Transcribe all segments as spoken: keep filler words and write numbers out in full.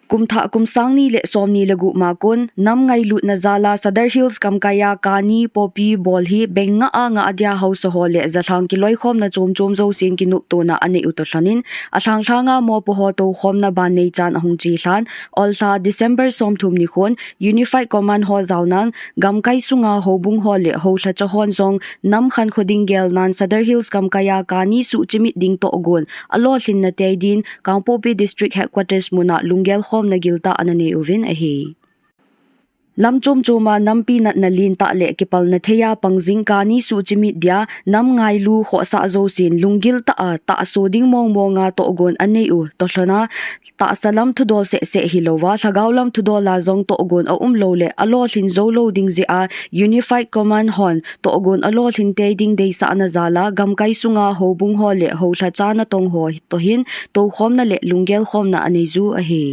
Kum thah kum sang ni le som ni le gup ma kon, nam ngailutna jal a Sadar Hills gamkai a kani poppy bol hi beng ngah a ngah dia haosa ho le jalhang kiloikhomna chomchom jousen kinoptona anei u toh lhon in, alhang lhang a mopo ho toukhomna ban neichan ahung chelhan, olha December somthum ni khon, Unified Command ho jaonan, gamkai sunga houbung ho le houlhacha hon jong, nam khankho ding gelnan Sadar Hills gamkai a kani suhchimit ding tohgon alolhinna tei din, Kangpokpi District Headquarters mun a lunggel khomna giltah ana nei uvin ahi. Lam chom chom a nampi natna lentah le kipalna thei a pang jing kani suhchimit dia, nam ngailu khohsah jousen lunggil tah a tahsa ding mong mong a tohgon anei u toh lhon a, tahsa lam thudol seh seh hilouva, lhagao lam thudol a jong tohgon aum lou le alolhin jou lou ding jeh a, Unified Command hon tohgon alolhin tei ding deisahna jal a, gamkai sunga houbung ho le houlhacha natong ho toh hin toukhomna le lunggel khomna anei u ahi.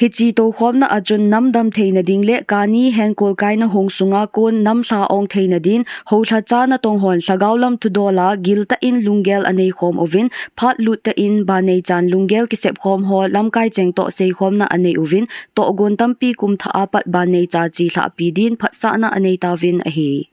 Hiche toukhomna a chun nam dam theina ding le kani henkol kaina hung sunga kon nam lha ong theina din, houlhacha natong hon lhagao lam thudol a giltah in lunggel anei khom uvin, phat lut tah in ban neichan lunggel kisep khom ho lamkai cheng toh seikhomna anei uvin, tohgon tampi kum thah a pat ban neicha chelhah pi din phatsahna anei tauvin ahi.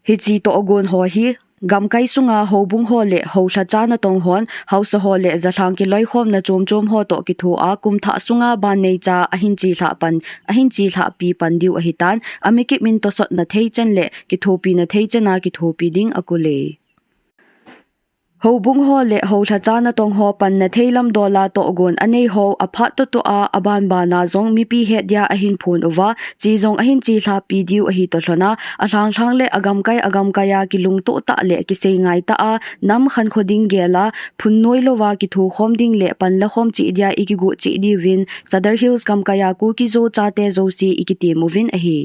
Hiche tohgon ho hi, gamkai sunga houbung ho le houlhacha natong hon, haosa ho le jalhang kiloikhomna chom chom ho toh kitho a kum thah sunga ban neicha ahin chelhah pan, ahin chelhah pi pan diu ahitan, amikip in tosotna thei chan le kithopina thei chan a kithopi ding akul e. Houbung ho le houlhacha natong ho panna thei lam dol a tohgon anei ho aphat toh toh a aban ban a jong mipi het dia ahin phon uva, che jong ahin chelhah pi diu ahi toh lhon a, alhang lhang le agamkai agamkai a kilungtoh tah le kisei ngai tah a, nam khankho ding gel a, phun noi louva kithokhom ding le panla khom cheh dia ikigo cheh diuvin, Sadar Hills gamkai a Kuki-Zo chate jouse ikitem uvin ahi.